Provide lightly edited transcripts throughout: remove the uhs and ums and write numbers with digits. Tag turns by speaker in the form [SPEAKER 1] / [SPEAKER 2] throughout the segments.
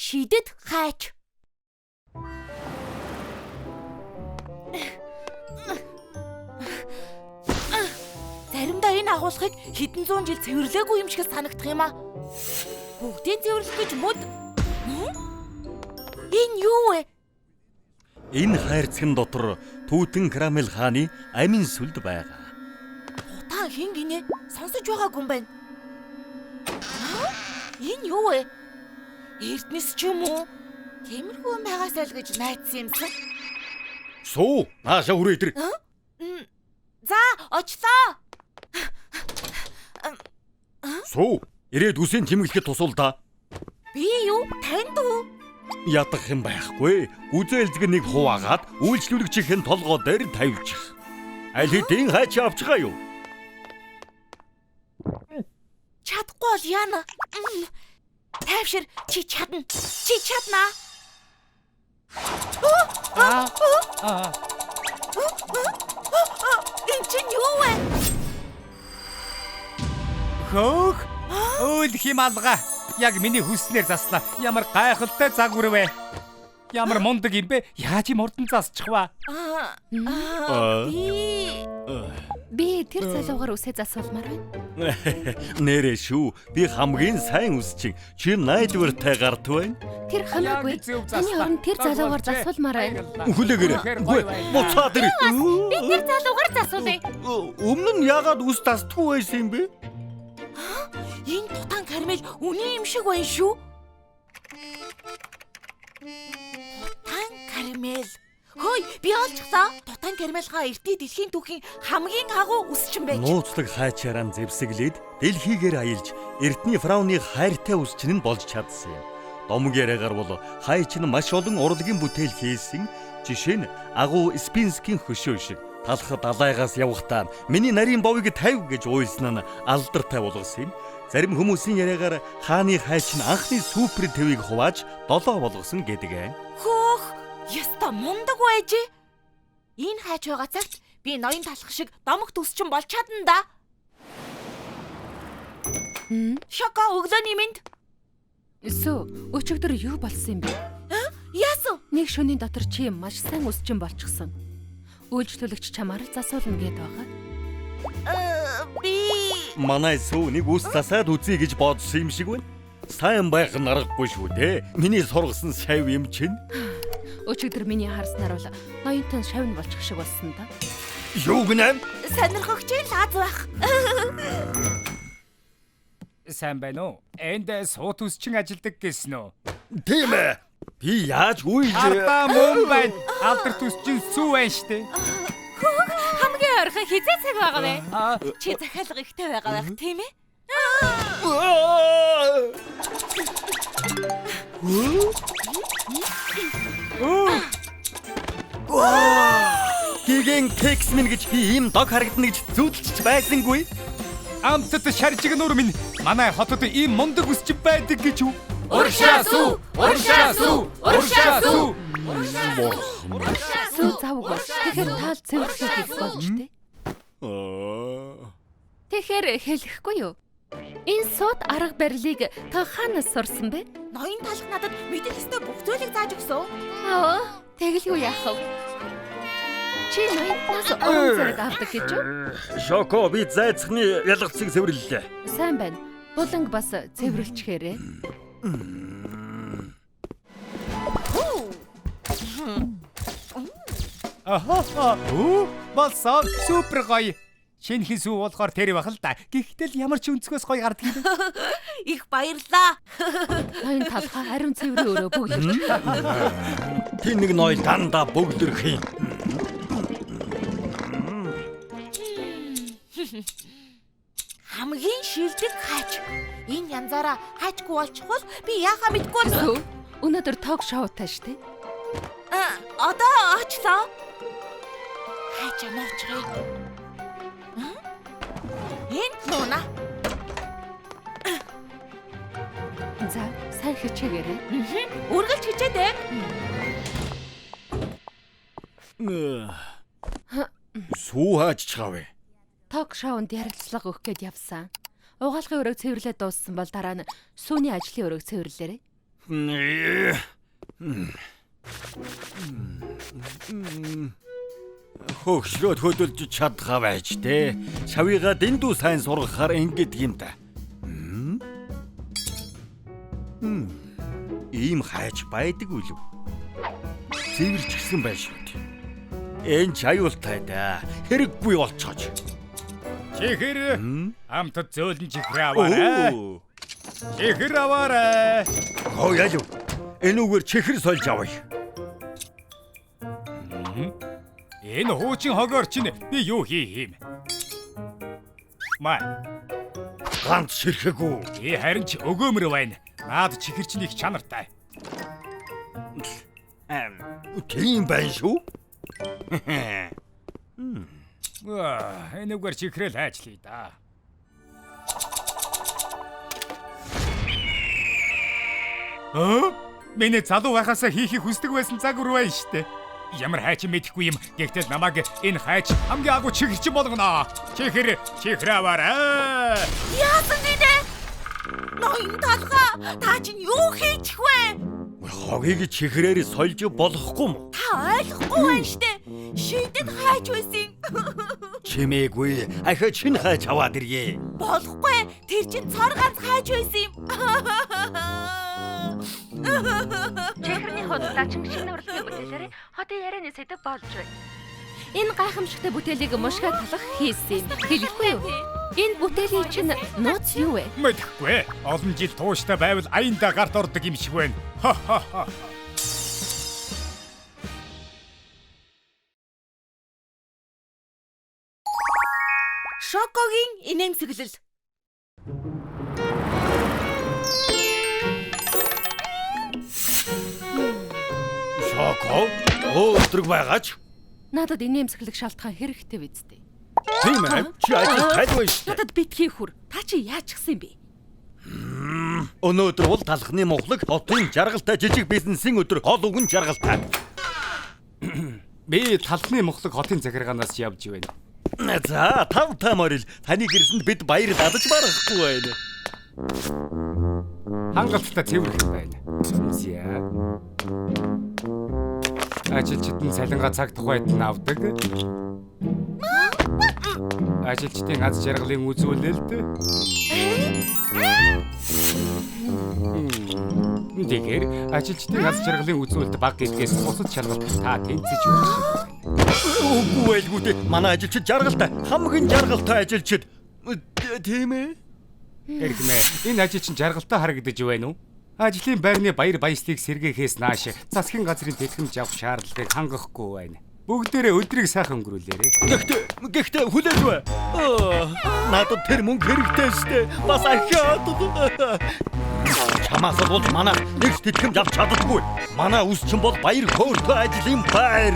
[SPEAKER 1] Шидэт хайч. Заримдаа энэ агуулгыг хэдэн зуун жил цэвэрлээгүй юм шиг санагдах юм аа. Бүгдийг цэвэрлэх гэж мөд. Энэ юу вэ?
[SPEAKER 2] Энэ хайрцагт дотор Түүтэн Карамел хааны амин сүлд байгаа.
[SPEAKER 1] Тутаан хэн гинэ? Сонсож байгаагүй юм байна. Энэ юу вэ? Эрдэнэс ч юм уу? Тиймэрхүү юм байгаасай л гэж найдсан юмсан.
[SPEAKER 2] Суу, нааша хүрээ идэр.
[SPEAKER 1] За, очлоо.
[SPEAKER 2] Суу, ирээд үсийн тэмэглэхэд тусуул та.
[SPEAKER 1] Би юу? Танд уу?
[SPEAKER 2] Ядах юм байхгүй. Гүзээлзэг нэг хуваагаад үйлчлүүлэгчийн толгой дээр тавьчих. Аль хэдийн хайч авчихаа юу?
[SPEAKER 1] Чадахгүй бол яана. Тайвшир, чи чадна. Чи чаднаа. Энэ чинь юу вэ?
[SPEAKER 3] Хөөх! Өөл хим алга. Яг миний хүснээр заслаа. Ямар гайхалтай загвар вэ? Ямар мундаг юм бэ? Яаж юм хурдан засчих вэ?
[SPEAKER 1] Би
[SPEAKER 4] Би тэр залуугаар үсээ засуулмаар байна.
[SPEAKER 2] Нэрээ шүү. Би хамгийн сайн үсчин. Чи найдвартай гарт байна.
[SPEAKER 4] Тэр хамаагүй. Таны оронд тэр залуугаар засуулмаар байна.
[SPEAKER 2] Хүлээгээрэй. Үгүй, буцаад ир.
[SPEAKER 1] Би тэр залуугаар засуулъя.
[SPEAKER 2] Өмнө нь яагаад үс тасдгүй байсан юм бэ?
[SPEAKER 1] Энэ Тутан Карамел үнэн юм шиг байна шүү. Тутан Карамел. Хөөе, би олчихлоо. Тутан Карамел хаан эртний дэлхийн түүхийн хамгийн агуу үсчин байж.
[SPEAKER 2] Нууцлаг хайчаараа зэвсэглээд дэлхийгээр аялж эртний фрауны хайртай үсчин нь болж чадсан юм. Домог яриагаар бол хайч нь маш олон урлагийн бүтээл хийсэн. Жишээ нь агуу Спинскийн хөшөө шиг талах далайгаас явахдаа миний нарийн бовыг тавь гэж уйлсан нь алдартай болгосон юм. Зарим хүмүүсийн яриагаар хааны хайч нь анхны супер твийг хувааж долоо болгосон гэдэг.
[SPEAKER 1] Хөөх, яста мундаг байж. Энэ хайч байгаа цагт би ноён талах шиг домогт үсчин болж чадна да. Шоко, өглөөний мэнд.
[SPEAKER 4] Сүү, өчигдөр юу болсон юм бэ?
[SPEAKER 1] Яасан?
[SPEAKER 4] Нэг шөнийн дотор чи маш сайн үсчин болчихсон. Үйлчлүүлэгч чамаар л засуулна гээд байгаа.
[SPEAKER 1] Би
[SPEAKER 2] Манай сүү нэг үс засаад үзье гэж бодсон юм шиг байна. Сайн байх нь аргагүй шүү дээ. Миний сургасан шав юм чинь.
[SPEAKER 4] Өчигдөр миний харснаар бол ноёнтой шавн болчих шиг болсон да.
[SPEAKER 2] Юу гинэ?
[SPEAKER 1] Сонирхогчийн лаз байх.
[SPEAKER 3] Сайн байна уу? Энд суут үсчин ажилдаг гэсэн үү?
[SPEAKER 2] Тийм ээ. Би яаж үйл
[SPEAKER 3] Ардаа мөн байна. Алдарт үсчин сүү байна штэ.
[SPEAKER 1] Хамгийн ойрхон хизээ цаг байгаа вэ? Чи захиалга ихтэй байгаа байх тийм ээ?
[SPEAKER 2] Гигэн кекс минь гэж би ийм дог харагдана гэж зүудэлж байсангүй.
[SPEAKER 3] Амтд шаржиг нүр минь манай хотод ийм мундаг үсчин байдаг гэж үү?
[SPEAKER 5] Урагшаа сүү! Урагшаа сүү! Урагшаа сүү!
[SPEAKER 4] Сүү завг бол. Тэгэхээр таал цэвэрлэх хийх болж тээ. Тэгэхээр хэлэхгүй юу? Энэ сууд арга барилыг та хаанаас сурсан бэ?
[SPEAKER 1] Ноён талах надад мэдэх ёстой бүх зүйлийг зааж өгсөн.
[SPEAKER 4] Аа, тэгэлгүй яах вэ? Чи ноёнтнаас урам зориг авдаг гэж үү?
[SPEAKER 2] Шоко, би зайцхны ялгацыг цэвэрлэлээ.
[SPEAKER 4] Сайн байна. Буланг бас цэвэрлэчихээрээ.
[SPEAKER 3] Ахаа. Болсон. Супер гоё. Шинэхэн сүү болохоор тэр байх л да. Гэхдээ л ямар ч өнцгөөс гоё гардаг юм.
[SPEAKER 1] Их баярлаа.
[SPEAKER 4] Ноён талхаа ариун цэврийн өрөө бөглөрч.
[SPEAKER 2] Тин нэг ноёл дандаа бөглөрөх юм.
[SPEAKER 1] Хамгийн шилдэг хайч. Энэ янзаараа хайчгүй болчихвол би яахаа мэдгүй.
[SPEAKER 4] Сүү, өнөөдөр ток шоутай штэ.
[SPEAKER 1] Одоо очлоо. Хайчаа нуучихъя. Энд нууна.
[SPEAKER 4] За, сайн хичээгээрэй.
[SPEAKER 1] Үргэлж хичээдэг.
[SPEAKER 2] Сүү хааж чаавэ.
[SPEAKER 4] Ток шоунд ярилцлага өгөх гээд явсан. Угаалгын өрөөг цэвэрлээд дууссан бол дараа нь сүүний ажлын өрөөг цэвэрлээрэй.
[SPEAKER 2] Хөгшрөөд хөдөлж чадхаа байж тэ. Шавыгаа дэндүү сайн сургахаар ингэдэг юм да. Ийм хайж байдаг үлв. Цэвэрч гисэн байж шүү дээ. Энэ ч аюултай да. Хэрэггүй болцоож.
[SPEAKER 3] Чихэр амтад зөөлөн чихэр аваарай. Чихэр аваарай.
[SPEAKER 2] Хоо ялв. Энүүгээр чихэр сольж авъя.
[SPEAKER 3] Энэ хуучин хогоор чинь би юу хийх юм? Маа.
[SPEAKER 2] Ганц ширхэгүй.
[SPEAKER 3] Би харин ч өгөөмөр байна. Наад чихэр чинь их чанартай.
[SPEAKER 2] Тийм байна шүү.
[SPEAKER 3] Энүүгээр чихрэл хайчлаа да. Миний залуу байхаасаа хийхийг хүсдэг байсан загвар байна штэ. Ямар хайч мэдэхгүй юм. Гэхдээ намайг энэ хайч хамгийн агуу чихэрчин болгоно. Чихэр, чихэр аваарай.
[SPEAKER 1] Яасан гинэ? Ноён талгаа та чинь юу хийчих вэ?
[SPEAKER 2] Хогийг чихрээр сольж болохгүй юм.
[SPEAKER 1] Та ойлгохгүй байна штэ. Шидэд хайж байсан.
[SPEAKER 2] Чимээгүй. Ахиа чин хайж аваад ирье.
[SPEAKER 1] Болохгүй. Тэр чинь цор ганц хайж байсан юм.
[SPEAKER 4] Чихэрний худалдаачин шинэ урлагийн бүтээлээр хотын ярианы сэдэв болж байна. Энэ гайхамшигтай бүтээлийг мушгаа талах хийсэн юм. Хэлэхгүй юу? Энэ бүтээлийн чинь нууц юу вэ?
[SPEAKER 3] Мэдэхгүй. Олон жил тууштай байвал аяндаа гарт ордог юм шиг байна. Ха-ха-ха.
[SPEAKER 1] Шокогийн инээмсэглэл.
[SPEAKER 2] Шоко, өөдрөг байгаач.
[SPEAKER 4] Надад инээмсэглэх шалтгаан хэрэгтэй биз дээ.
[SPEAKER 2] Тийм ээ. Чи ажил тайлбар шүү.
[SPEAKER 4] Надад битгий хүр. Та чи яаж гисэн бэ?
[SPEAKER 2] Өнөөдөр бол талхны мухлаг хотын жаргалтай жижиг бизнесийн өдөр. Хол үгэн жаргалтай.
[SPEAKER 3] Би талхны мухлаг хотын захиргаанаас явж байна.
[SPEAKER 2] За, тав морил. Таны гэрсэнд бид баярлалж барахгүй байна.
[SPEAKER 3] Хангалттай цэвэрхэн байна. За. Ажилчид нь цалингаа цаг тухайд нь авдаг. Ажилчдын аз жаргалын үзүүлэлт. Тэгэхээр ажилчдын аз жаргалын үзүүлэлт бага гэдгээс бусад шалгалт та тэнцэж өгөх шиг байна.
[SPEAKER 2] Үгүй байлгүй дээ. Манай ажилчид жаргалтай, хамгийн жаргалтай ажилчид. Тийм ээ.
[SPEAKER 3] Эрхмээ, энэ ажилчин жаргалтай харагдаж байна уу? Ажлын байрны баяр баясгалыг сэргээхээс нааш засгийн газрын тэтгэмж авах шаардлагыг хангахгүй байна. Бүгдээрээ өдрийг сайхан өнгөрүүлээрэй.
[SPEAKER 2] Гэхдээ хүлээж бай. Надад тэр мөнгө хэрэгтэй штэ. Бас ахиад. Чамаас бол манай нэг тэтгэмж авч чаддаггүй. Манай үсчин бол баяр хөөртэй ажлын байр.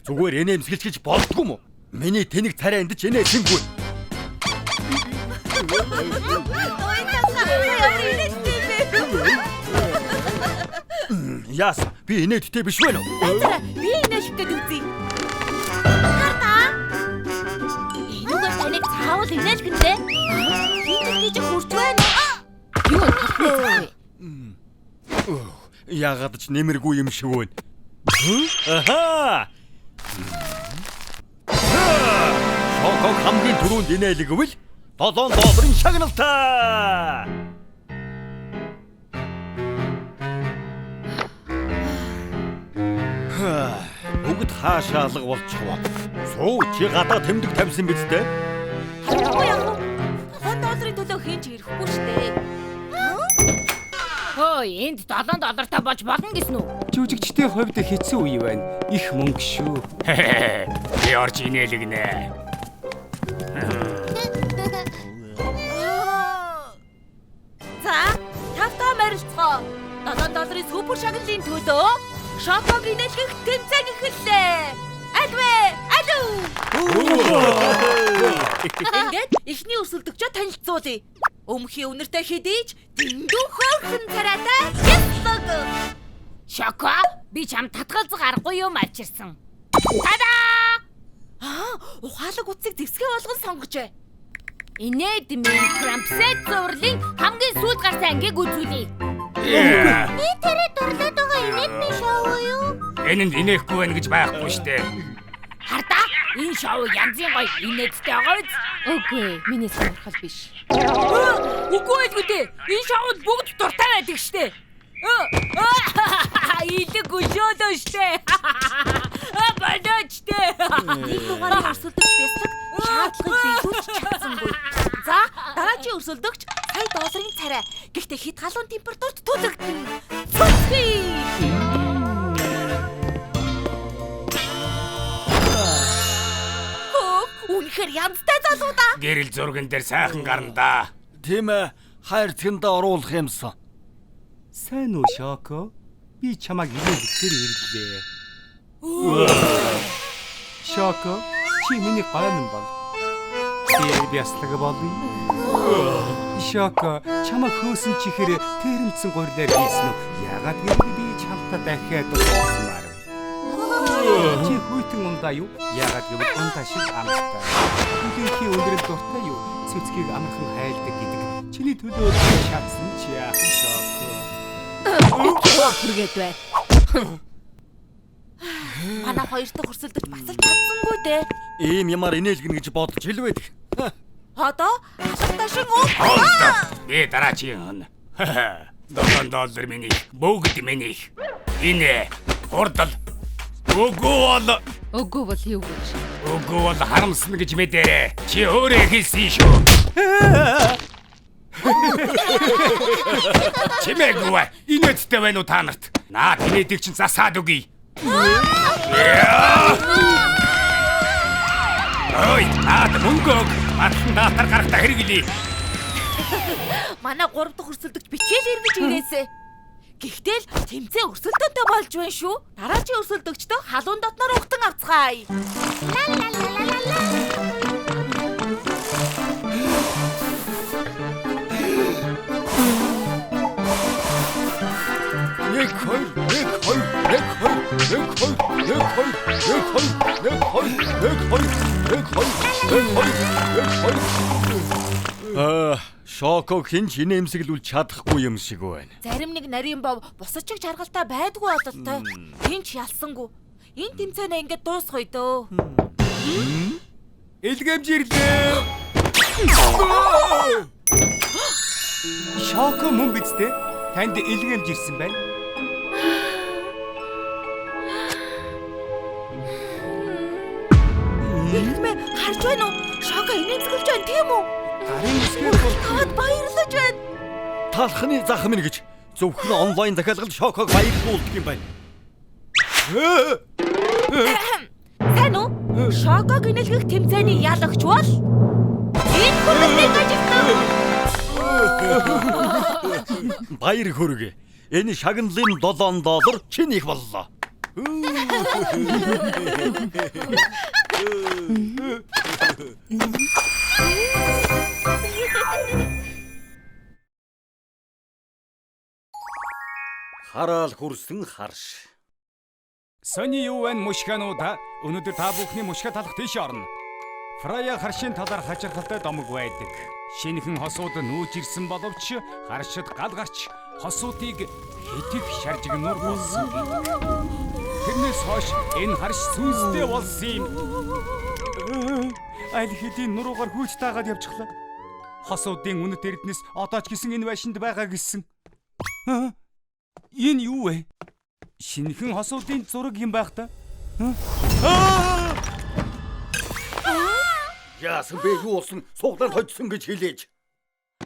[SPEAKER 2] Зүгээр инээмсэглэж гэж болдгүй юм уу? Миний тэнэг царай энд ч инээлсэнгүй. Яас, би инээдтэй биш вэ нөө?
[SPEAKER 1] Би инээлэх гээд үзье. Хардаа. Энүүгээр таныг заавал инээлгэн дээ. Хинт гэж хурж байна.
[SPEAKER 4] Юу талхны цаг вэ?
[SPEAKER 2] Яагаад ч нэмэргүй юм шиг байна. Аха! Шоко хамгийн түрүүнд инээлгэвэл 7 долларын шагналтай. Бүгд хаашаа алга болчихвоо. Суу чи гадаа тэмдэг тавьсан биз дээ?
[SPEAKER 1] Харахгүй яах вэ? 7 долларын төлөө хэн ч ирэхгүй штэ.
[SPEAKER 5] Хөөе, энд 7 доллартай болж болно гэсэн үү?
[SPEAKER 3] Жүжигчдийн хувьд хэцүү үе байна. Их мөнгө шүү. Би орж инээлгэнэ.
[SPEAKER 1] За, тавтаа морилцгоо. 7 долларын супер шагналын төлөө Шоког инээлгэх тэмцээн эхэллээ. Альвэ, алуу. Ингээд эхний өрсөлдөгчөө танилцуулъя. Өмхий үнэртэй хэдий ч дэндүү хөөрхөн царайтай Яслаг.
[SPEAKER 5] Шоко, би чам татгалзах аргагүй юм авчирсан. Тада!
[SPEAKER 1] Аа, Ухаалаг утсыг зэвсгээ болгон сонгожээ.
[SPEAKER 4] Инээдмийн Крампсет зурлын хамгийн сүүлд гарсан ангийг үзүүлье.
[SPEAKER 3] Би
[SPEAKER 1] тэрэ дурлаад байгаа инээдмийн шоу юу?
[SPEAKER 3] Энэ нь инээхгүй байх гэж байхгүй штэ.
[SPEAKER 5] Хардаа энэ шоу янзын гоё инээдтэй байгаа биз?
[SPEAKER 4] Үгүй, миний сонирхол биш.
[SPEAKER 5] Үгүй байлгүй дээ. Энэ шоуд бүгд дуртай байдаг штэ. Илэг өшөөлөө штэ. Болооч штэ.
[SPEAKER 1] Нэг дугаарын өрсөлдөгч бяцлаг шаардлагыг биелүүлж чадсангүй. За, дараагийн өрсөлдөгч сая долларын царай. Гэхдээ хэд халуун температурт түлэгдэнэ. Цөцгий! Хөө, үнэхээр янзтай залуу да.
[SPEAKER 3] Гэрэл зурган дээр сайхан гарна да.
[SPEAKER 2] Тийм ээ, хайрцагтаа оруулах юмсан.
[SPEAKER 3] Сайн уу Шоко? Би чамайг инээлгэхээр ирлээ. Шоко, чи миний гомн бол. Би бяцлаг болъё. Шоко, чамайг хөөсөн чихэр тэрэмцэн гурилаар хийсэн үү? Яагаад гэвэл би чамтай дахиад уулзмаар. Чи хүйтэн ундаа юу? Яагаад гэвэл ундаа шиг амттай. Хүлээхийн өндрөл дуртай юу? Цэцгийг амархан хайлдаг гэдэг. Чиний төлөө чадсан чи яах вэ, Шоко?
[SPEAKER 4] Хүргээд бай.
[SPEAKER 1] Манай хоёр дахь өрсөлдөгч бас л чадсангүй дээ.
[SPEAKER 2] Ийм ямаар инээлгэнэ гэж бодож хэлвэдэг.
[SPEAKER 1] Одоо алга дашин өг.
[SPEAKER 3] Би дараагийн. 7 доллар миний, бүгд миний. Энэ хурдал. Үгүй
[SPEAKER 4] бол юу гэж?
[SPEAKER 3] Үгүй бол харамсна гэж мэдээрэй. Чи өөрөө хэлсэн шүү. Чимээгүй бай. Инээдтэй байна уу та нарт? Наад инээдийг чинь засаад өгье. Ой, наад мөнгө өг. Батлан даатар гарахтаа хэрэглэе.
[SPEAKER 1] Манай 3 дахь өрсөлдөгч бичээл эргэж ирээсэ. Гэхдээ л тэмцээн өрсөлдөөнтэй болж байна шүү. Дараагийн өрсөлдөгчдөө халуун дотноор угтан авцгаая. Ла ла ла ла ла ла.
[SPEAKER 2] Нэг хоёр, нэг хоёр, нэг хоёр, нэг хоёр, нэг хоёр, нэг хоёр, нэг хоёр, нэг хоёр, нэг хоёр, нэг хоёр, нэг хоёр. Аа, Шоко хэн ч инээмсэглүүлж чадахгүй юм шиг байна.
[SPEAKER 1] Зарим нэг нарийн бов бусад чиг жаргалтай байдгүй бололтой. Хэн ч ялсангүй. Энэ тэмцээнээ ингээд дуусгая дөө.
[SPEAKER 3] Илгээмж ирлээ. Шоко мөн биз дээ? Танд илгээмж ирсэн байна.
[SPEAKER 1] Ирхмээ харж байна уу? Шоко инээмсэглэж байна тийм үү?
[SPEAKER 3] Гарын үсгээр бол
[SPEAKER 1] Таад баярлаж байна.
[SPEAKER 2] Талхны зах минь гэж зөвхөн онлайн захиалгал Шоког баярлуулдаг юм байна.
[SPEAKER 1] Сайн уу? Шоког инээлгэх тэмцээний ялагч бол энэ хүрэлтийн ажилтан.
[SPEAKER 2] Баяр хүргэе. Энэ шагналын 7 доллар чинийх боллоо. Хараал хүрсэн харш.
[SPEAKER 3] Сони юу вэ мушгаануудаа өнөөдөр та бүхний мушга талах тийш орно. Фрая харшийн талаар хачирхалтай домог байдаг. Шинэхэн хосууд нүүж ирсэн боловч харшид гал гарч хосуудыг хэтэх шаржигнуур болсон гэдэг. Тэрнээс хойш энэ харш сүнстэй болсон юм. Аль хэдийн нуруугаар хүйж таагаад явчихлаа. Хосуудын үнэт эрдэнэс одоо ч гэсэн энэ байшинд байгаа гэсэн. Энэ юу вэ? Шинэхэн хосуудын зураг юм байх та.
[SPEAKER 2] Яасан бэ юу болсон? Суглаар хоцсон гэж хэлээч.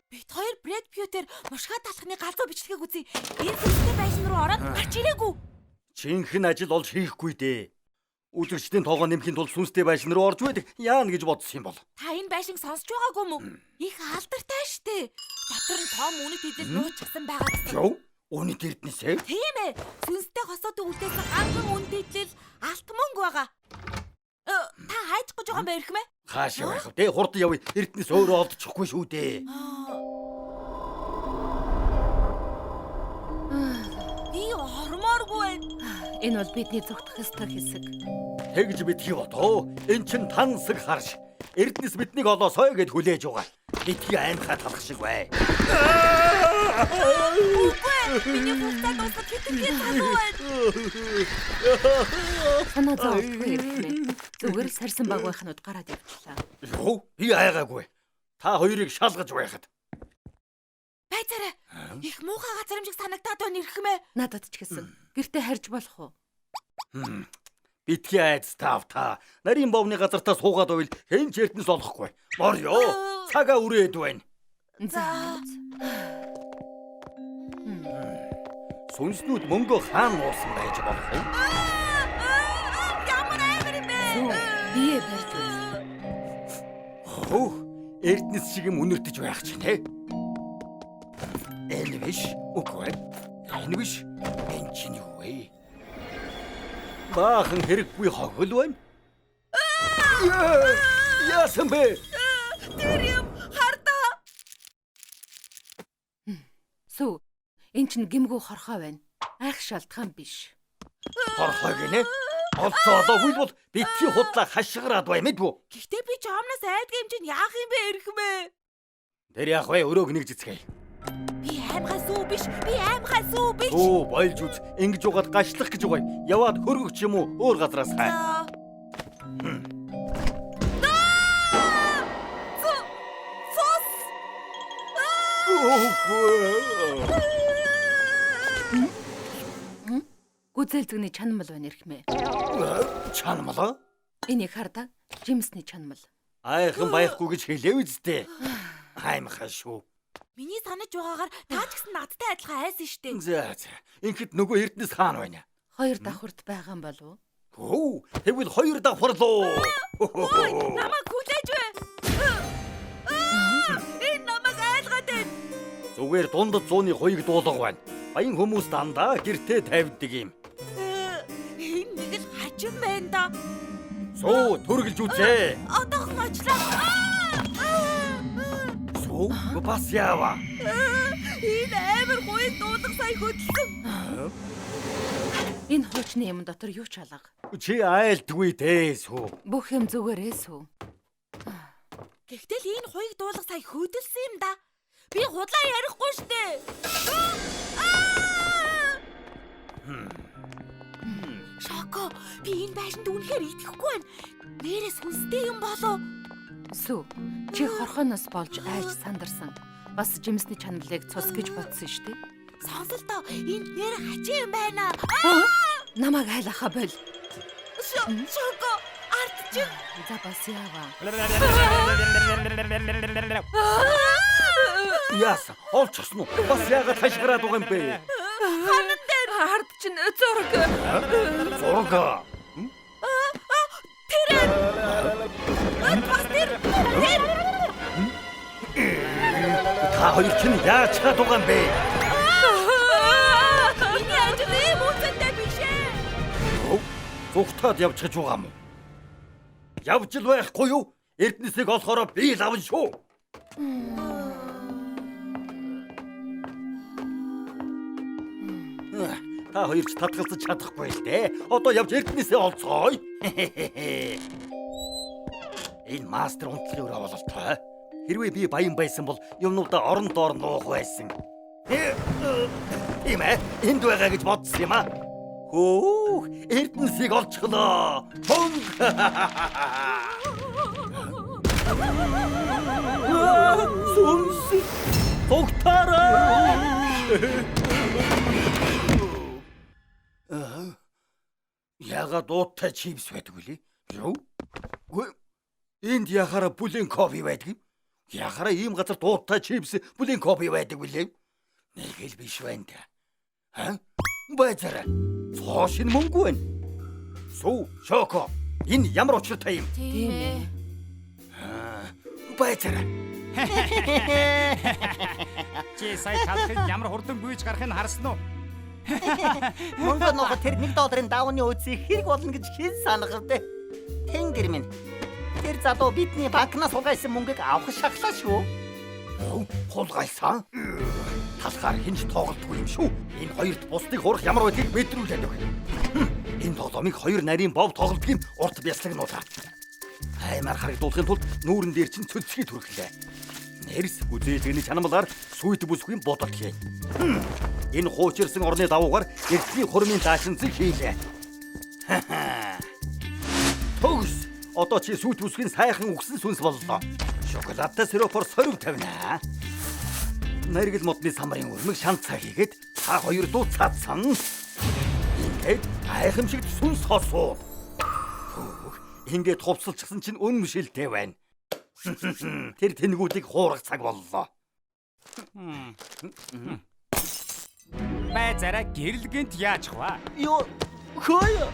[SPEAKER 1] Бид хоёр Брэд Пьютер мушга талхны галзуу бичлэгийг үзье. Энэ сүнстэй байшин руу ороод гарч ирээгүй.
[SPEAKER 2] Жинхэнэ ажил олж хийхгүй дээ. Үлгэрчдийн тоогоо нэмэхийн тулд сүнстэй байшин руу орж байдаг. Яана гэж бодсон юм бол.
[SPEAKER 1] Та энэ байшинг сонсч байгаагүй мүү? Их алдартай штэ. Дотор нь том үнэт эдэл нуучихсан байгаа гэсэн.
[SPEAKER 2] Юу? Үнэт эрдэнэсээ?
[SPEAKER 1] Тийм ээ. Сүнстэй хосоодыг үлдээсэн ганхан үнэт эдлэл алт мөнгө байгаа. Та хайчих гэж байгаа юм байна эрхмээ?
[SPEAKER 2] Хаашаа байх вэ? Хурдан явъя. Эрдэнэс өөрөө олдчихгүй шүү дээ.
[SPEAKER 1] Би ормооргүй байна.
[SPEAKER 4] Энэ бол бидний зүгтэх ёстой хэсэг.
[SPEAKER 2] Тэгж битгий бодоо. Эн чин тансаг харш. Эрдэнэс биднийг олоосой гэд хүлээж байгаа. Битгий аймхаа талах шиг бай.
[SPEAKER 1] Үгүй. Миний хугацаа дуусах хэтэрхий залуу байна.
[SPEAKER 4] Санаа зовлтгүй эрхмээ. Зүгээр л сарсан баг байхнууд гараад явчлаа.
[SPEAKER 2] Юу? Би айгаагүй. Та хоёрыг шалгаж байхад.
[SPEAKER 1] Байцаарай. Их муухай газар юм шиг санагдаад байна эрхмээ.
[SPEAKER 4] Надад ч гэсэн. Гэртээ харж болох уу?
[SPEAKER 2] Битгий айц таав та. Нарийн бовны газартаа суугаад байвал хэн ч эрдэнэс олохгүй. Морё. Цагаа үрээд байна.
[SPEAKER 4] За.
[SPEAKER 2] Сүнснүүд мөнгөө хаан уусан байж болох уу?
[SPEAKER 1] Ямар амар юм бэ?
[SPEAKER 4] Сүү. Бие барьж үз.
[SPEAKER 2] Хөөх, эрдэнэс шиг юм үнэртэж байх чинь тэ. Энэ биш, үгүй. Энэ биш. Энэ чинь юу вэ? Баахан хэрэггүй хохил байна. Яасан бэ?
[SPEAKER 1] Тэр юм хардаа.
[SPEAKER 4] Сүү. Эн чинь гэмгүү хорхоо байна. Айх шалтгаан биш.
[SPEAKER 2] Хорхоо гинэ? Олцоо олоогүй бол битгий худлаа хашгираад бай мэдвүү.
[SPEAKER 1] Гэхдээ би жомноос айдаг юм чинь яах юм бэ эрхмээ?
[SPEAKER 2] Тэр яах вэ? Өрөөг нэгж эцгээе.
[SPEAKER 1] Би аймхай сүү биш. Би аймхай сүү биш.
[SPEAKER 2] Өө, болж үз. Ингэж угаад гашлах гэж байгаа юм. Яваад хөргөгч юм уу? Өөр газраас хай.
[SPEAKER 1] Цус.
[SPEAKER 4] Гүзээлзгэний чанмал байна эрхмээ.
[SPEAKER 2] Чанмал?
[SPEAKER 4] Энийг хардаа. Жимсний чанмал.
[SPEAKER 2] Айхан байхгүй гэж хэлээв үсттэй. Аймхай шүү.
[SPEAKER 1] Миний санаж байгаагаар та ч гэсэн надтай адилхан айсан штэ.
[SPEAKER 2] За за. Ингээд нөгөө эрдэнэс хаана байна?
[SPEAKER 4] Хоёр давхарт байгаа юм болов уу?
[SPEAKER 2] Хөө, тэгвэл хоёр давхарлуу.
[SPEAKER 1] Ой, намайг хүлээж бай. Энэ намайг айлгаад байна.
[SPEAKER 2] Зүгээр дундад зууны хуйг дуулга байна. Баян хүмүүс дандаа гэртээ тавьдаг юм.
[SPEAKER 1] Энэ нэг л хачин байна да.
[SPEAKER 2] Сүү, төрөлж үзээ.
[SPEAKER 1] Одоохон очлоо.
[SPEAKER 2] Сүү, бас яава.
[SPEAKER 1] Энэ амар хуйг дуулга сая хөдөлсөн.
[SPEAKER 4] Энэ хуучны юм дотор юу ч алга.
[SPEAKER 2] Чи айлдгүй дээ, сүү.
[SPEAKER 4] Бүх юм зүгээрээ сүү.
[SPEAKER 1] Гэхдээ л энэ хуйг дуулга сая хөдөлсөн юм да. Би худлаа ярихгүй штэ. Шоко, би энэ байшинд үнэхээр итгэхгүй байна. Нээрээ сүнстэй юм болов.
[SPEAKER 4] Сүү, чи хорхооноос болж айж сандарсан. Бас жимсний чанмалыг цус гэж бодсон шүү дээ.
[SPEAKER 1] Сонсолдоо, энд нээрээ хачин юм байна.
[SPEAKER 4] Намайг айлахаа боль.
[SPEAKER 1] Шоко, ард чинь.
[SPEAKER 4] За бас яава.
[SPEAKER 2] Яасан? Олчихсон уу? Бас яагаад хашгираад байгаа юм бэ?
[SPEAKER 1] Ханан дээр
[SPEAKER 5] Ард чинь зураг.
[SPEAKER 2] Зураг.
[SPEAKER 1] Тэр бас тэр. Тэр.
[SPEAKER 2] Та хоёр чинь яаж чад байгаа юм бэ?
[SPEAKER 1] Миний ажил ийм үнэтэй биш ээ.
[SPEAKER 2] Зүгтаад явчихж байгаа юм уу? Явж л байхгүй юу? Эрдэнэсийг олохороо би л авна шүү. Та хоёр ч татгалзаж чадахгүй л дээ. Одоо явж Эрдэнэсээ олцгоё. Энэ мастер унтлын өрөө бололтой. Хэрвээ би баян байсан бол юмнуудаа орон доор нуух байсан. Тийм ээ, энд байгаа гэж бодсон юм аа. Хөөх, Эрдэнэсийг олчихлоо. Мөнгө. Сүнс. Тогтаарай. Яагаад ууттай чипс байдаг вүлээ? Юу? Үгүй. Энд яхаараа бүлээн кофе байдаг юм? Яхаараа ийм газар ууттай чипс, бүлээн кофе байдаг вүлээ? Нэг л биш байна да. Ха? Байцаарай. Цоо шинэ мөнгө байна. Сүү, Шоко. Энэ ямар учиртай юм?
[SPEAKER 4] Тийм ээ.
[SPEAKER 2] Байцаарай.
[SPEAKER 3] Чи сая талхыг ямар хурдан гүйж гарахыг харсан уу?
[SPEAKER 6] Мөнгө нуухад тэр $1 давны үдсийг хэрэг болно гэж хэн санах вэ? Тэнгэр минь. Тэр залуу бидний банкнаас хулгайлсан мөнгийг авах шахлаа шүү.
[SPEAKER 2] Хулгайлсан? Талхаар хинж тоглолтгүй юм шүү. Энэ хоёрт бусдыг хурах ямар байдгийг мэдрүүлээд өгье. Энэ тоглоомыг хоёр нарийн бов тоглодог юм урт бяцлаг нуулаа. Аймаар харагдуулахын тулд нүүрэн дээр чинь цөцгий түрхлээ. Нэрс гүзээлгэний чанамлаар сүйт бүсгүй бодолт хийн. Энэ хуучирсан орны давуугаар эртний хурмын даашинзыг хийлээ. Төгс. Одоо чи сүйт бүсгийн сайхан үгсэн сүнс боллоо. Шоколадтай сиропоор сорив тавина. Мэргэл модны самрын өрмөг шанцаа хийгээд та хоёр дуу цаацсан. Ингээд гайхамшигт сүнс хосуу. Ингээд хувцалчихсан чинь үнэмшилтэй байна. Тэр тэнгүүдийг хуурах цаг боллоо.
[SPEAKER 3] Бай зараа гэрэл гинт яаж хва?
[SPEAKER 6] Йоо. Хөөе.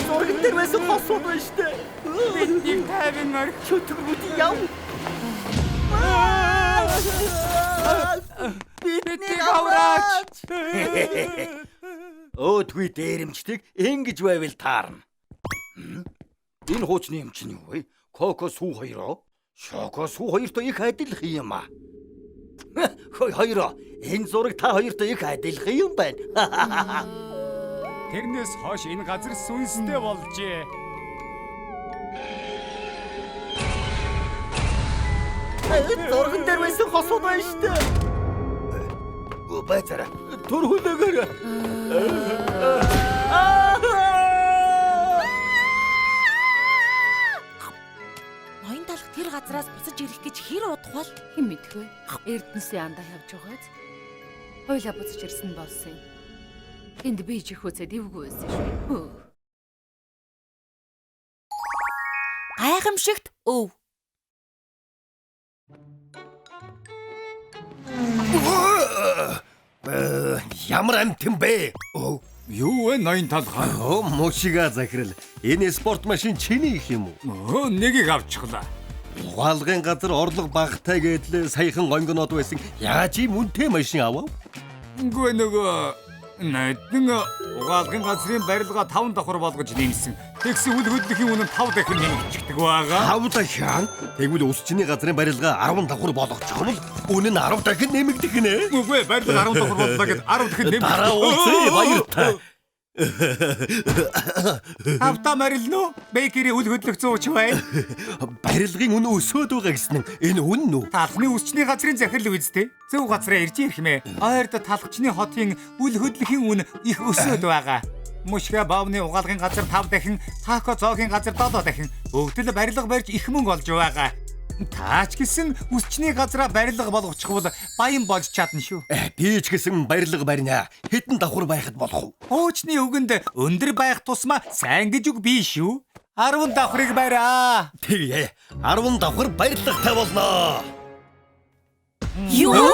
[SPEAKER 6] Зурган дээр байсан хосууд байна штэ.
[SPEAKER 3] Бидний 50 морь
[SPEAKER 6] чөтгөрүүд яв. Бидний авраач.
[SPEAKER 2] Өөдгүй дээрэмчдэг ингэж байвал таарна. Энэ хуучны юм чинь юу вэ? Коко сүү хоёроо, Шоко сүү хоёртой их адилхан юм аа. Хой хоёроо, энэ зураг та хоёртой их адилхан юм байна.
[SPEAKER 3] Тэрнээс хойш энэ газар сүнстэй болжээ.
[SPEAKER 6] Зурган дээр байсан хосууд байна штэ.
[SPEAKER 2] Байцаараа. Төр хүлээгээрэй.
[SPEAKER 1] Ноён талх тэр газраас буцаж ирэх гэж хэр удах бол?
[SPEAKER 4] Хэн мэдэх вэ? Эрдэнэсийн андаа явж байгааз. Хоёлаа буцаж ирсэн нь болсон юм. Энд би чих хүзээд эвгүй байсан шүү.
[SPEAKER 1] Гайхамшигт өв.
[SPEAKER 7] Ямар амтэн бэ?
[SPEAKER 3] Юу вэ ноён талхаа?
[SPEAKER 7] Мушига захирал. Энэ спорт машин чиний их юм
[SPEAKER 3] уу? Нэгийг авчихлаа.
[SPEAKER 7] Угаалгын газар орлого багатай гэдэл саяхан гонгонод байсан. Яаж ийм үнэтэй машин авав?
[SPEAKER 3] Үгүй нөгөө нодон угаалгын газрын барилга 5 давхар болгож нэмсэн. Тэгсэн үл хөдлөхийн үнэ 5 дахин нэмэгдчихдэг байгаа.
[SPEAKER 7] 5 дахин? Тэгвэл өсчний газрын барилга 10 давхар болгочих юм бол үнэ нь 10 дахин нэмэгдэх нэ.
[SPEAKER 3] Үгүй барилга 10 давхар боллоо гэд 10 дахин нэмэгдэх.
[SPEAKER 7] Дараа уулзъя баяртай.
[SPEAKER 3] Тавтаа морилно уу? Бейкери үл хөдлөх зууч бай.
[SPEAKER 7] Барилгын үнэ өсөөд байгаа гэсэн нь энэ үнэн үү?
[SPEAKER 3] Талхны өсчний газрын захирал үсттэй. Зөв газраа ирж ирхмээ. Ойрд талхчны хотын үл хөдлөхийн үнэ их өсөөд байгаа. Мушга баавны угаалгын газар 5 дахин, тако зоогийн газар 7 дахин. Бүгд л барилга барьж их мөнгө олж байгаа. Таач гэсэн өсчний газраа барилга болгочихвол баян болж чадна шүү.
[SPEAKER 7] Би ч гэсэн барилга барина. Хэдэн давхар байхад болох вэ?
[SPEAKER 3] Хуучны үгэнд өндөр байх тусмаа сайн гэж үг биш шүү. 10 давхрыг бариа.
[SPEAKER 7] Тэгье. 10 давхар барилгатай болно.
[SPEAKER 1] Юу?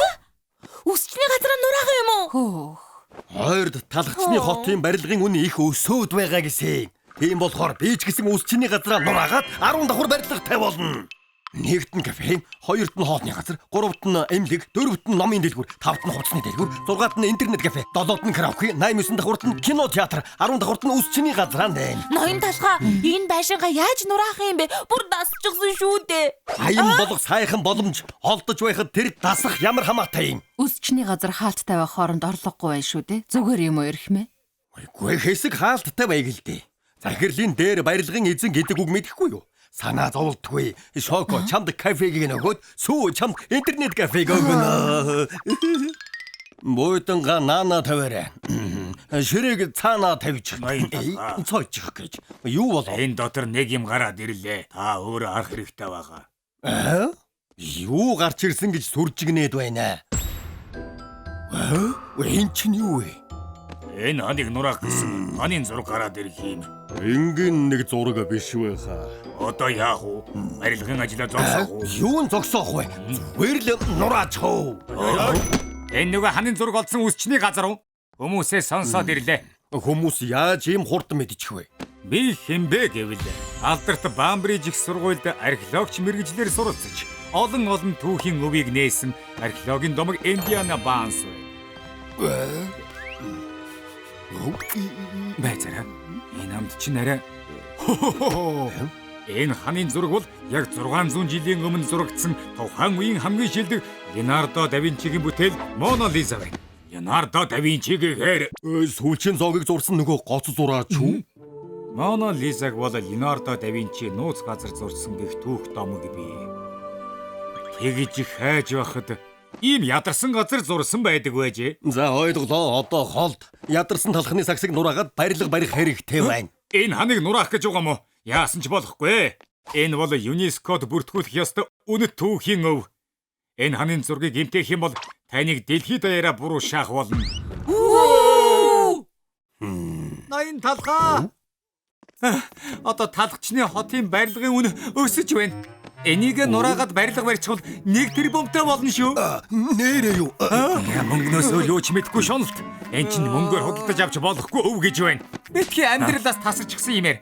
[SPEAKER 1] Өсчний газраа нураах юм уу?
[SPEAKER 4] Хөөх.
[SPEAKER 7] Ойрд талхчны хотын барилгын үнэ их өсөөд байгаа гэсэн. Тийм болохоор би ч гэсэн өсчний газраа нураагаад 10 давхар барилгатай болно. Нэгт нь кафе, хоёрт нь хоолны газар, гуравт нь эмнэлэг, дөрөвт нь номын дэлгүүр, тавт нь хувцсны дэлгүүр, зургаат нь интернет кафе, долоот нь караоке, 8 9 давхарт нь кино театр, 10 давхарт нь өсчний газраа нэ.
[SPEAKER 1] Ноён талхаа энэ байшингаа яаж нураах юм бэ? Бүр дасчихсан шүү дээ.
[SPEAKER 7] Аян болох сайхан боломж олдож байхад тэр дасах ямар хамаатай юм?
[SPEAKER 4] Өсчний газар хаалттай байх хооронд орлогогүй байх шүү дээ. Зүгээр юм уу эрхмээ?
[SPEAKER 7] Үгүй хэсэг хаалттай байг л дээ. Захирлын дээр барилгын эзэн гэдэг үг мэдэхгүй юу? Санаа зовлтгүй. Шоко чамд кафег нөгөөд сүү чамд интернет кафег өгнө. Буйтанга наана тавиарай. Ширээг цаанаа тавьж. Цойчих гэж. Юу болов?
[SPEAKER 3] Энэ дотор нэг юм гараад ирлээ. Та өөрөө харах хэрэгтэй байгаа.
[SPEAKER 7] Аа? Юу гарч ирсэн гэж сүржигнээд байна. Аа? Энэ чинь юу вэ?
[SPEAKER 3] Энэ ханыг нураах гэсэн ханын зураг гараад ирэх юм.
[SPEAKER 7] Энгийн нэг зураг биш вэ хаа?
[SPEAKER 3] Одоо яах вэ? Барилгын ажлаа зогсоох уу?
[SPEAKER 7] Юун зогсоох вэ? Зүгээр л нураачих уу?
[SPEAKER 3] Энэ нөгөө ханын зураг олдсон үсчний газар уу? Хүмүүсээ сонсоод ирлээ.
[SPEAKER 7] Хүмүүс яаж ийм хурдан мэдчих вэ?
[SPEAKER 3] Би хинбэ гэвэл алдарт Бамбриж их сургуульд археологч мэргэжлэр суралцж олон олон түүхийн өвийг нээсэн археологийн домог Индиана Баанс вэ. Байцаараа. Энэ амт чинь арай. Энэ ханын зураг бол яг 600 жилийн өмнө зурагдсан тухайн үеийн хамгийн шилдэг Леонардо да Винчигийн бүтээл Мона Лиза байна. Леонардо да Винчи гэхээр
[SPEAKER 7] Сүүлчийн зоогийг зурсан нөгөө гоц зураач үү?
[SPEAKER 3] Мона Лизаг бол Леонардо да Винчи нууц газар зурсан гэх түүх домог бий. Тэгж их хайж байхад ийм ядарсан газар зурсан байдаг байжээ.
[SPEAKER 7] За ойлголоо. Одоо холд ядарсан талхны сагсыг нураагаад барилга барих хэрэгтэй байна.
[SPEAKER 3] Энэ ханыг нураах гэж байгаа мó? Яасан ч болохгүй. Энэ бол ЮНЕСКОд бүртгүүлэх ёстой үнэт түүхийн өв. Энэ ханын зургийг эмтээх юм бол таныг дэлхийд даяараа буруу шаах болно. Ноён талхаа. Одоо талхчны хотын барилгын үн өсөж байна. Энийг нураагаад барилга барьчихвал 1 тэрбумтай болно шүү.
[SPEAKER 7] Нээрээ юу?
[SPEAKER 3] Мөнгнөөс өөр юу ч мэдэхгүй шоналт. Эн чинь мөнгөөр худалдаж авч болохгүй өв гэж байна. Битгий амьдралаас тасарчихсан юмэр.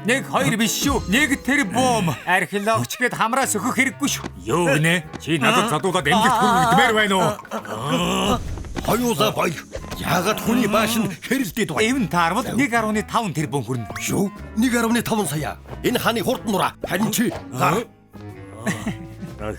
[SPEAKER 3] 1 2 биш шүү. 1 тэрбум. Археологч гээд хамраас өөхөх хэрэггүй шүү. Юу гинэ? Чи надад задуулаад эмгэлт хүргэгдмээр байна уу?
[SPEAKER 7] Хоёулаа гоё. Яагаад хүний бааш нь хэрэлдээд байна?
[SPEAKER 3] Эвэн таарвал 1.5 тэрбум хүрнэ.
[SPEAKER 7] Юу? 1.5 сая. Энэ ханы хурд нураа. Харин чи гар.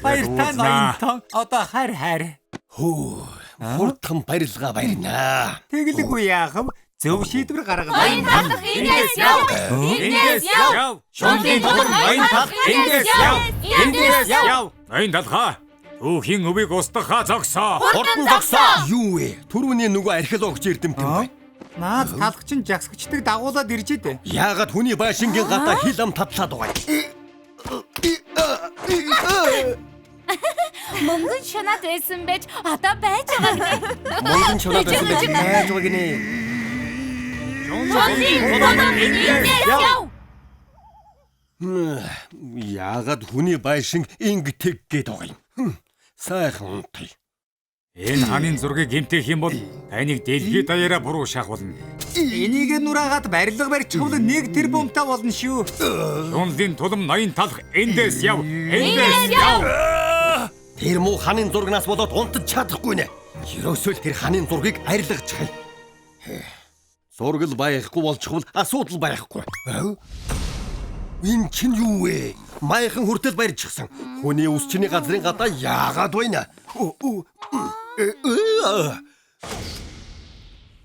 [SPEAKER 3] Баяртай ноёнтон. Одоо хайр хайр.
[SPEAKER 7] Хөө. Хурдхан барилга барина.
[SPEAKER 3] Тэгэлгүй яах вэ? Зөв шийдвэр гаргалаа.
[SPEAKER 4] Ноён талх эндээс яв. Эндээс яв.
[SPEAKER 3] Шунлын толгор ноён талх эндээс яв. Эндээс яв. Ноён талхаа. Түүхийн өвийг устгахаа зогсоо.
[SPEAKER 7] Хурдан зогсоо. Юу вэ? Түрүүний нөгөө археологч эрдэмтэн байна.
[SPEAKER 3] Наад талхч нь жагсагчдыг дагуулад ирж идэ.
[SPEAKER 7] Яагаад хүний байшингийн гадаа хил ам татлаад байгаа юм?
[SPEAKER 1] Мөнгөн шунаад байсан байж одоо байж байгаа гинэ.
[SPEAKER 7] Мөнгөн шунаад байсан байж яаж байгаа гинэ?
[SPEAKER 4] Шунлын толгор эндээс яв.
[SPEAKER 7] Яагаад хүний байшин ингэдэг гээд байгаа юм? Сайхан унтъя.
[SPEAKER 3] Энэ ханын зургийг гэмтэх юм бол таныг дэлхийд даяараа буруу шаах болно. Энийг нураагаад барилга барьчихвал 1 тэрбумтай болно шүү. Шунлын тулам ноён талх эндээс яв. Эндээс яв.
[SPEAKER 7] Тэр муу ханын зургнаас болоод унтаж чадахгүй нэ. Ерөөсөө л тэр ханын зургийг арилгачих. Зураг л байхгүй болчихвол асуудал байхгүй. Энэ чинь юу вэ? Майхан хүртэл барьчихсан. Хүний үсчний газрын гадаа яагаад байна?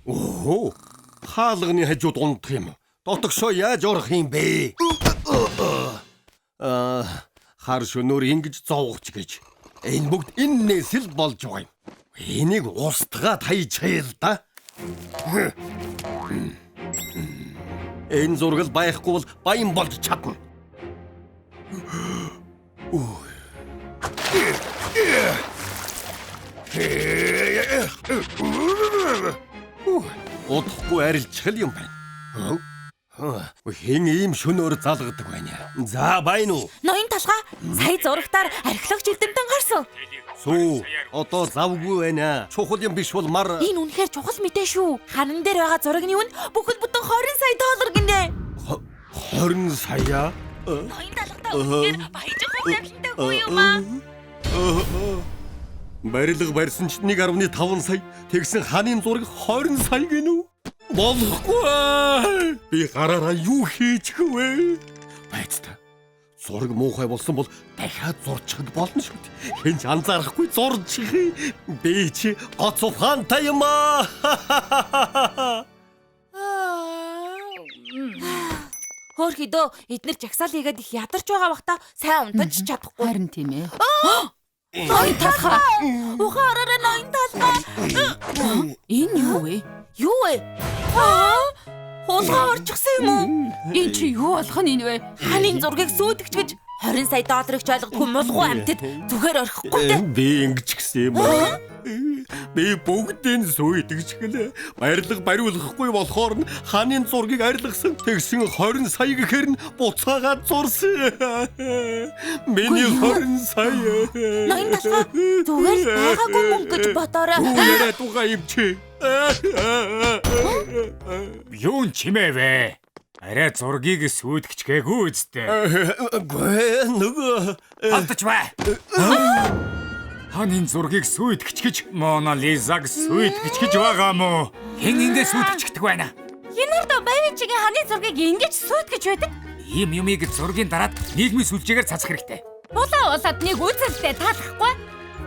[SPEAKER 7] Оо, хаалганы хажууд унтах юм. Дотогшоо яаж орох юм бэ? Хар шөнөөр ингэж зовгоч гэж. Энэ бүгд эннээс л болж байгаа юм. Энийг устгаад хайчихъя л да. Энэ зураг байхгүй бол баян болж чадна. Удахгүй арилжих юм байна. Хэн ийм шөнөөр залгадаг байна? За байна уу?
[SPEAKER 1] Ноён талхаа сая зурагтаар археологч эрдэмтэн гарсан.
[SPEAKER 7] Сүү, одоо завгүй байна. Чухал юм биш бол мар.
[SPEAKER 1] Энэ үнэхээр чухал мэдээ шүү. Ханан дээр байгаа зурагны үн бүхэл бүтэн 20 сая доллар гинэ.
[SPEAKER 7] 20 сая?
[SPEAKER 1] Ноён талхаа үнэхээр баяжих амжилттай юм аа.
[SPEAKER 7] Барилга барьсан ч 1.5 сая, тэгсэн ханын зураг 20 сая гинүү. Болохгүй. Би гараараа юу хийчих вэ? Байцтай. Зураг муухай болсон бол дахиад зурчихад болно шүү дээ. Хэн ч анзаарахгүй зурчих. Би чи гоц ухаантай юм аа.
[SPEAKER 1] Хөөрхөдөө эднэр жагсаал хийгээд их ядарч байгаа бахта сайн унтаж чадахгүй.
[SPEAKER 5] Харин тийм ээ.
[SPEAKER 1] Ноён талхаа. Ухаан ороорой ноён талхаа.
[SPEAKER 5] Энэ юу вэ?
[SPEAKER 1] Юу вэ? Хулгай орчихсон юм уу?
[SPEAKER 5] Энэ чи юу болох нь энэ вэ?
[SPEAKER 1] Ханын зургийг сүйтгэж гэж 20 сая долларыг ч ойлгохгүй мулгуу амьтад зүгээр орхихгүй дээ.
[SPEAKER 7] Би ингэж гисэн юм аа. Би бүгдийг сүйтгэж гэлээ. Барилга бариулахгүй болохоор нь ханын зургийг арилгасан. Тэгсэн 20 сая гэхээр нь буцаагаад зурсан. Миний 20 сая.
[SPEAKER 1] Ноён талхаа зүгээр л байгаагүй мөнгө гэж бодоорой.
[SPEAKER 7] Яриад байгаа юм чи.
[SPEAKER 3] Юун чимээ вэ? Арай зургийг сүйтгэж гээгүй үсттэй.
[SPEAKER 7] Үгүй нөгөө
[SPEAKER 3] Алдаж бай. Ханын зургийг сүйтгэж гэж Мона Лизаг сүйтгэж гэж байгаа мó? Хэн ингэ сүйтгэждэг байна?
[SPEAKER 1] Леонардо да Винчигийн ханы зургийг ингэж сүйтгэж байдаг.
[SPEAKER 3] Ийм юмыг зургийн дараад нийгмийн сүлжээгээр цацах хэрэгтэй.
[SPEAKER 4] Булаа болоод нэг үзэлтэй таалахгүй.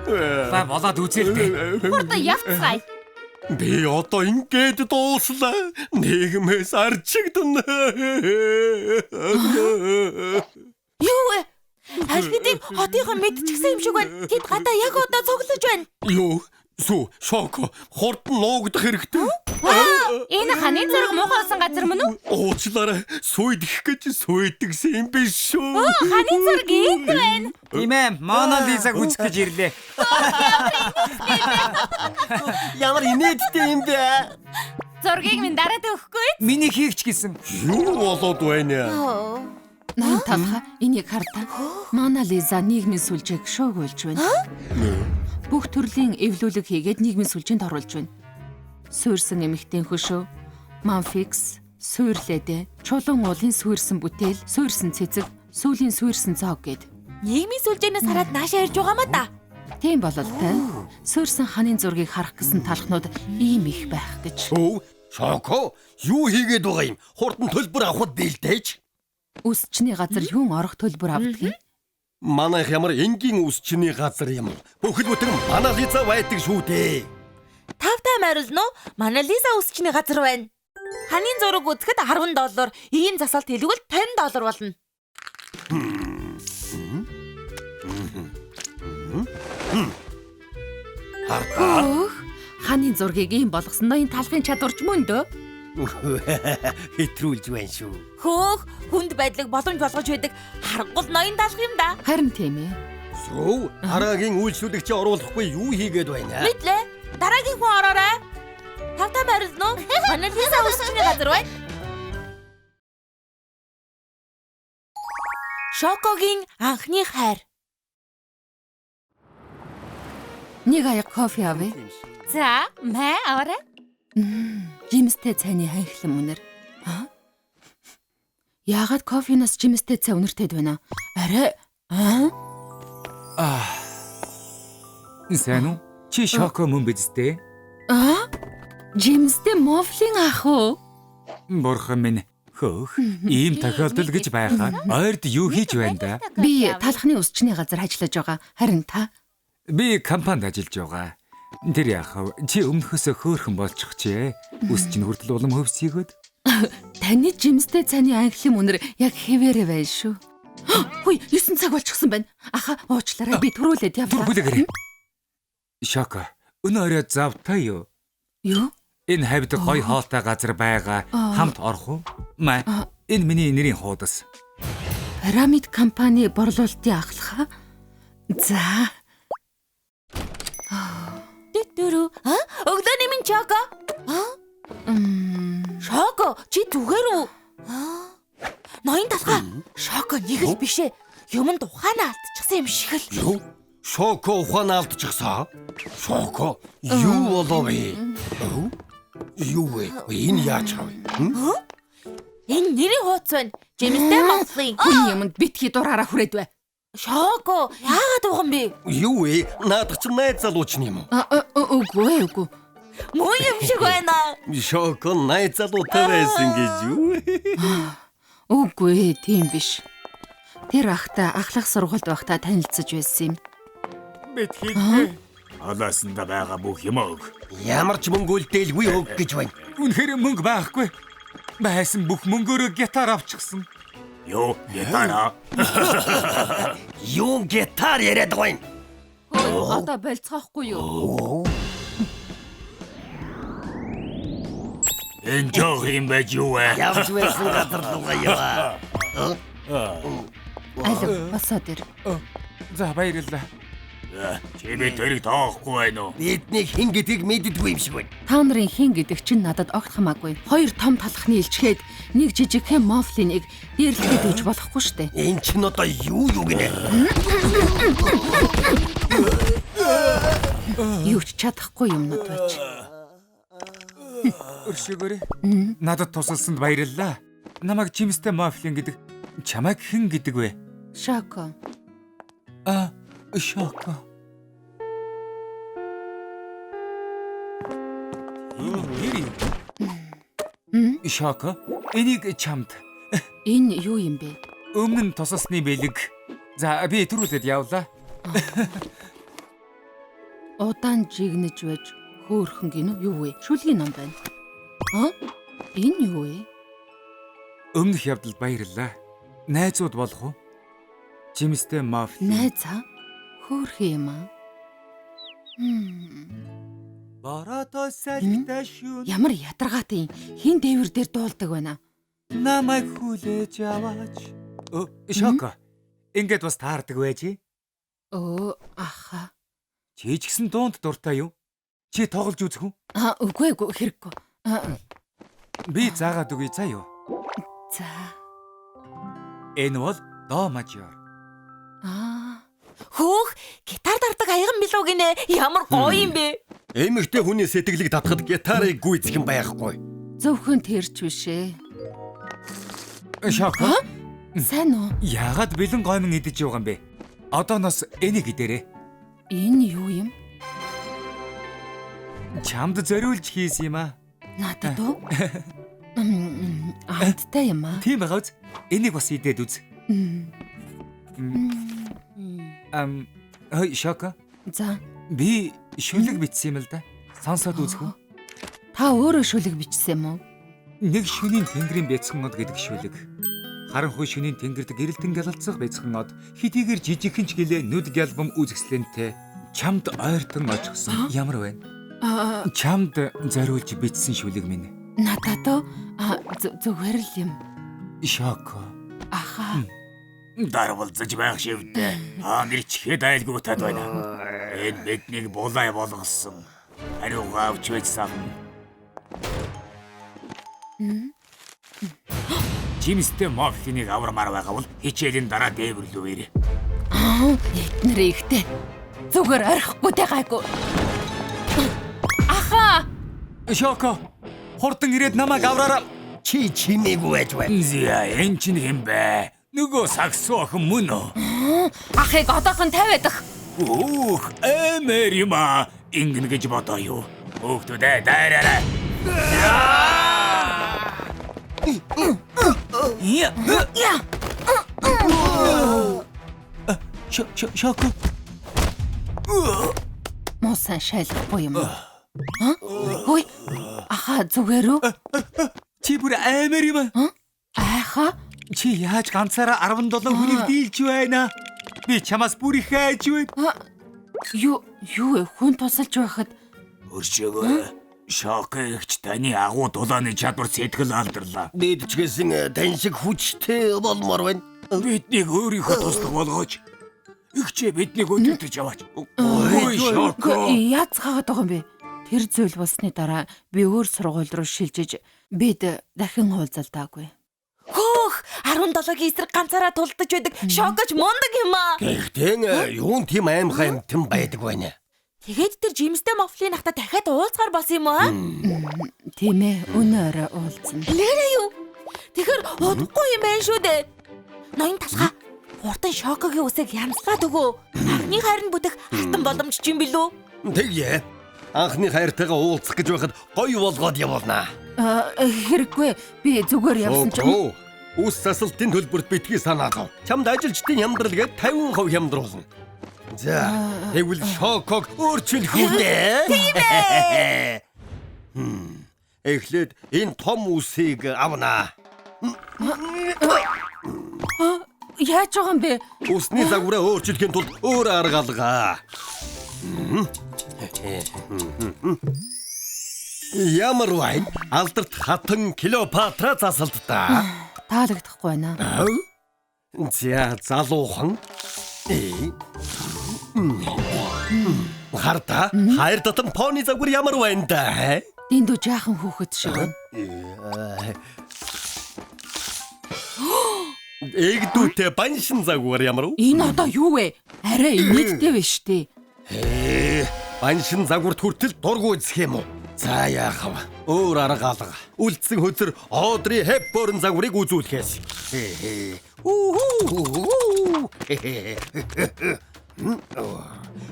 [SPEAKER 3] Булаа болоод үзэлтэй.
[SPEAKER 4] Хурдан явцгаая.
[SPEAKER 7] Би одоо ингээд дууслаа. Нийгмээс арчигдана.
[SPEAKER 1] Юу вэ? Аль хэдийн хотынхон мэдчихсэн юм шиг байна. Тэд гадаа яг одоо цуглаж байна.
[SPEAKER 7] Юу? Сүү, Шоко, хурдан нуугдах хэрэгтэй.
[SPEAKER 4] Энэ ханын зураг муухай болсон газар мөн үү?
[SPEAKER 7] Уучлаарай, сүйдэх гэж сүйдгсэн юм биш шүү.
[SPEAKER 4] Ханын зураг энд байна.
[SPEAKER 3] Тийм ээ, Мона Лизаг үзэх гэж ирлээ.
[SPEAKER 7] Ямар инээдтэй юм бэ?
[SPEAKER 4] Зургийг минь дараад өгөхгүй.
[SPEAKER 3] Миний хийгч гэсэн.
[SPEAKER 7] Юу болоод байна?
[SPEAKER 8] Ноён талха энийг хар та. Мона Лиза нийгмийн сүлжээг шуугуулж байна. Бүх төрлийн эвлүүлэг хийгээд нийгмийн сүлжээнд оруулж байна. Суурьсан эмэгтэйн хөшөө, Манфикс, суурлээдэ, чулуун уулын суурьсан бүтээл, суурьсан цэцэг, сүүлийн суурьсан зоог гэд.
[SPEAKER 1] Нийгмийн сүлжээнээс хараад наашаа ирж байгаа маа да.
[SPEAKER 8] Тийм бололтой. Суурьсан ханын зургийг харах гэсэн талхнууд ийм их байх гэж.
[SPEAKER 7] Өө, Шоко, юу хийгээд байгаа юм? Хурдан төлбөр авахд дийлдэж.
[SPEAKER 8] Үсчний газар юун орох төлбөр авдаг юм?
[SPEAKER 7] Манайх ямар энгийн үсчний газар юм. Бүхэл бүтэн Мона Лиза байдаг шүү дээ.
[SPEAKER 1] Тавтай морилно уу? Мона Лиза үсчний газар байна. Ханын зураг үзэхэд $10, ийм засалт хэлвэл $50 болно.
[SPEAKER 8] Хөөх, ханын зургийг ийм болгосон ноён талхын чадварч мөн дөө.
[SPEAKER 7] Хэтрүүлж байна шүү.
[SPEAKER 1] Хөөх, хүнд байдлыг боломж болгож байдаг харангуул ноён талх юм да.
[SPEAKER 8] Харин тийм ээ.
[SPEAKER 7] Сүү, дараагийн үйлчлүүлэгчээ оруулахгүй юу хийгээд байна?
[SPEAKER 1] Мэдлээ. Дараагийн хүн ороорой. Тавтай морилно уу? Мона Лиза үсчний газар байна. Шокогийн анхны хайр.
[SPEAKER 8] Нэг аяг кофе авъя.
[SPEAKER 4] За, мэ аваарай.
[SPEAKER 8] Жимстэй цайны хайхлан үнэр. Аа? Яагаад кофенаас жимстэй цай үнэртэд байна? Арай аа?
[SPEAKER 3] Сайн уу? Чи Шоко мөн биз дээ?
[SPEAKER 8] Аа? Жимстэй мофлин ах уу?
[SPEAKER 3] Бурхан минь, хөөх, ийм тохиолдол гэж байхаар ойрд юу хийж байна да?
[SPEAKER 8] Би талхны үсчний газар ажиллаж байгаа. Харин та?
[SPEAKER 3] Би компанид ажиллаж байгаа. Тэр яах вэ? Чи өмнөхөөсөө хөөрхөн болчихжээ. Үс чинь хүртэл улам хөвсийгөөд.
[SPEAKER 8] Таны жимстэй цайны анхлын үнэр яг хэвээрээ байна шүү. Хүй, 9 цаг болчихсон байна. Аха, уучлаарай. Би түрүүлээд явлаа.
[SPEAKER 3] Түр бүлээгээрэй. Шоко, өнөө орой завтай юу?
[SPEAKER 8] Юу?
[SPEAKER 3] Энэ хавьд гоё хоолтой газар байгаа. Хамт орох уу? Маа, энэ миний нэрийн хуудас.
[SPEAKER 8] Пирамид компани борлуулалтын ахлаха. За.
[SPEAKER 1] Дүрүү. А? Өглөөний минь Шоко. А? Шоко, чи зүгээр үү? Аа. Ноён талхаа. Шоко нэг л биш ээ. Юмд ухаанаа алдчихсан юм шиг л.
[SPEAKER 7] Юу? Шоко ухаанаа алдчихсан? Шоко, юу болов вэ? Юу вэ? Энэ яаж авъя?
[SPEAKER 1] Энэ нэрийн хуудас байна. Жимстэй Монголын.
[SPEAKER 8] Хүний юмд битгий дураараа хүрээд бай.
[SPEAKER 1] Шоко, яагаад уухан бэ?
[SPEAKER 7] Юу вэ? Наадах чинь найз залууч юм уу?
[SPEAKER 8] Үгүй үгүй.
[SPEAKER 1] Муу юм шиг байна.
[SPEAKER 7] Шоко найз залуутай байсан гэж юу?
[SPEAKER 8] Үгүй, тийм биш. Тэр ахтай ахлах сургуульд байхдаа танилцаж байсан юм.
[SPEAKER 3] Битгий. Олоосондоо байгаа бүх юм өг.
[SPEAKER 7] Ямар ч мөнгө үлдээлгүй өг гэж байна.
[SPEAKER 3] Үнэхээр мөнгө байхгүй. Байсан бүх мөнгөөрөө гитар авчихсан.
[SPEAKER 9] Юу, гитара?
[SPEAKER 7] Юу гитар яриад байгаа юм?
[SPEAKER 8] Одоо болцоохгүй юу?
[SPEAKER 9] Энэ жоох юм байж юу вэ?
[SPEAKER 7] Явж байсан газар руугаа яваа.
[SPEAKER 8] Алив, босоод ир.
[SPEAKER 3] За баярлалаа.
[SPEAKER 9] Чи би тэрийг тоохгүй байна уу?
[SPEAKER 7] Бидний хэн гэдгийг мэддэггүй юм шиг байна.
[SPEAKER 8] Та нарын хэн гэдэг чинь надад огт хамаагүй. Хоёр том талхны илчгээд нэг жижигхэн мофлиныг дээрлэхэд өгч болохгүй штэ.
[SPEAKER 7] Энэ чинь одоо юу юу гинэ?
[SPEAKER 8] Юу ч чадахгүй юмнууд байж.
[SPEAKER 3] Өршөөгөөрэй. Надад тусалсанд баярлалаа. Намайг Жимстэй Мофлин гэдэг чамайг хэн гэдэг вэ?
[SPEAKER 8] Шоко.
[SPEAKER 3] А, Шоко. Энэ нэр юм. Шоко, энийг чамд.
[SPEAKER 8] Энэ юу юм бэ?
[SPEAKER 3] Өмнө нь тусалсны бэлэг. За, би түрүүлээд явлаа.
[SPEAKER 8] Удаан жигнэж байж Хөөхөн гинүү юу вэ? Шүлгийн ном байна. Аа? Энэ юу вэ?
[SPEAKER 3] Өмнөх явдалд баярлалаа. Найзууд болох уу? Жимстэй маф.
[SPEAKER 8] Найзаа? Хөөхөн юм аа.
[SPEAKER 3] Бороотой салхитай шүн.
[SPEAKER 8] Ямар ядаргаатай юм. Хин дээвэр дээр дуулдаг байна.
[SPEAKER 3] Намайг хүлээж аваач. Шоко. Ингээд бас таардаг байж.
[SPEAKER 8] Өө, аха.
[SPEAKER 3] Чи ч гэсэн дуунд дуртай юу? Чи тоглож үзэх үү?
[SPEAKER 8] Аа, үгүй үгүй хэрэггүй.
[SPEAKER 3] Би заагаад өгье заа юу?
[SPEAKER 8] За.
[SPEAKER 3] Энэ бол до мажор.
[SPEAKER 8] Аа.
[SPEAKER 1] Хөөх, гитар дардаг аяган билүү гинэ? Ямар гоё юм бэ?
[SPEAKER 7] Эмэгтэй хүний сэтгэлийг татахад гитарыг гүйцэх юм байхгүй.
[SPEAKER 8] Зөвхөн тэрч биш ээ.
[SPEAKER 3] Шоко.
[SPEAKER 8] Сайн уу?
[SPEAKER 3] Яагаад бэлэн гоймон идэж байгаа юм бэ? Одооноос энийг идээрэй.
[SPEAKER 8] Энэ юу юм?
[SPEAKER 3] Чамд зориулж хийсэн юм аа.
[SPEAKER 8] Надад уу? Амттай юм аа.
[SPEAKER 3] Тийм байгаа үз. Энийг бас идээд үз. Хой Шоко.
[SPEAKER 8] За.
[SPEAKER 3] Би шүлэг бичсэн юм л да. Сонсоод үзэх үү?
[SPEAKER 8] Та өөрөө шүлэг бичсэн юм уу?
[SPEAKER 3] Нэг шөнийн тэнгэрийн бяцхан од гэдэг шүлэг. Харанхуй шөнийн тэнгэрт гэрэлтэн гялалцах бяцхан од хэдийгээр жижигхэн ч гэлээ нүд гялбам үзэсгэлэнтэй чамд ойртон очихсон ямар вэ? Чамд зориулж бичсэн шүлэг минь.
[SPEAKER 8] Надад уу? Зүгээр л юм.
[SPEAKER 3] Шоко.
[SPEAKER 8] Аха.
[SPEAKER 9] Дарвалзаж байх шивдээ. Аа нэрчгээд айлгуутаад байна. Энэ биднийг булай болгосон. Хариугаа авч байж савна.
[SPEAKER 3] Жимстэй мофлиныг авармаар байгаа бол хичээлийн дараа дээвэрлүү ирээ.
[SPEAKER 8] Эднэр ихтэй. Зүгээр орхихгүй дээ гайгүй. Аха!
[SPEAKER 3] Шоко. Хурдан ирээд намайг авраарай.
[SPEAKER 7] Чи чимээгүй байж байна.
[SPEAKER 9] Зя, энэ чинь хэн бэ? Нөгөө сагсуу охин мөн үү?
[SPEAKER 8] Ахыг одоохон тавиадах.
[SPEAKER 9] Өөх, эмэр юм аа. Ингэнэ гэж бодоо юу? Хөөхтүүдээ дайраарай.
[SPEAKER 8] Я.
[SPEAKER 3] Шоко.
[SPEAKER 8] Муусан шайлахгүй юм уу? Аа? Хөөе. Аха зүгээр үү?
[SPEAKER 3] Чи бүр аймаар юм аа.
[SPEAKER 8] Айха.
[SPEAKER 3] Чи яаж ганцаараа 17 хүнийг дийлж байна? Би чамаас бүр их айж байна.
[SPEAKER 8] Юу юу хүн тусалж байхад
[SPEAKER 9] Өршөөгөө. Шоко эгч таны агуу дулааны чадвар сэтгэл алдарлаа.
[SPEAKER 7] Бид ч гэсэн тань шиг хүчтэй болмоор байна.
[SPEAKER 9] Биднийг өөрийнхөө туслах болгооч. Эгчээ биднийг өдөртөж яваач. Ой, Шоко.
[SPEAKER 8] Яаж хаагаад байгаа юм бэ? Тэр зүйл болсны дараа би өөр сургууль руу шилжиж бид дахин уулзалтаагүй.
[SPEAKER 1] Хөөх, 17-гийн эсрэг ганцаараа тулдаж байдаг Шокоч мундаг юм аа.
[SPEAKER 7] Гэхдээ юун тийм аимхай юмтан байдаг байна.
[SPEAKER 1] Тэгээд тэр Жимстэй Мофлын ахта дахиад уулзгаар болсон юм аа?
[SPEAKER 8] Тийм ээ, өнөө орой уулзна.
[SPEAKER 1] Лерэ юу? Тэгэхээр удахгүй юм байна шүү дээ. Ноён талхаа хурдан Шокогийн үсэг янзлаад өгөө. Анхны хайр нь бүтэх алтан боломж ч юм билүү?
[SPEAKER 7] Тэгье. Анхны хайртайгаа уулзах гэж байхад гоё болгоод явуулнаа.
[SPEAKER 8] Хэрэггүй. Би зүгээр явсан чинь.
[SPEAKER 7] Үс засалтын төлбөрт битгий санаалав. Чамд ажилчдын хямдрал гээд 50% хямдруулна. За, тэгвэл Шоког өөрчилөх үү дээ?
[SPEAKER 1] Тийм ээ.
[SPEAKER 7] Эхлээд энэ том үсийг авнаа.
[SPEAKER 8] Яаж байгаа юм бэ?
[SPEAKER 7] Үсний загвараа өөрчлөхийн тулд өөр арга алгаа. Ямар вайн? Алдарт хатан Клеопатра засалтдаа.
[SPEAKER 8] Таалагдахгүй байна.
[SPEAKER 7] За, залуухан. Харта, хайр татан пони загвар ямар байна да?
[SPEAKER 8] Дэндүү жаахан хүүхэд шиг байна.
[SPEAKER 7] Эгдүүтэй баншин загвар ямар вэ?
[SPEAKER 8] Энэ одоо юу вэ? Арай инээдтэй биш үү?
[SPEAKER 7] Баншин загварт хүртэл дургу үзэх юм уу? За яах вэ? Өөр арга алга. Үлдсэн хөзөр Одри Хепбөрн загварыг үзүүлэхээс.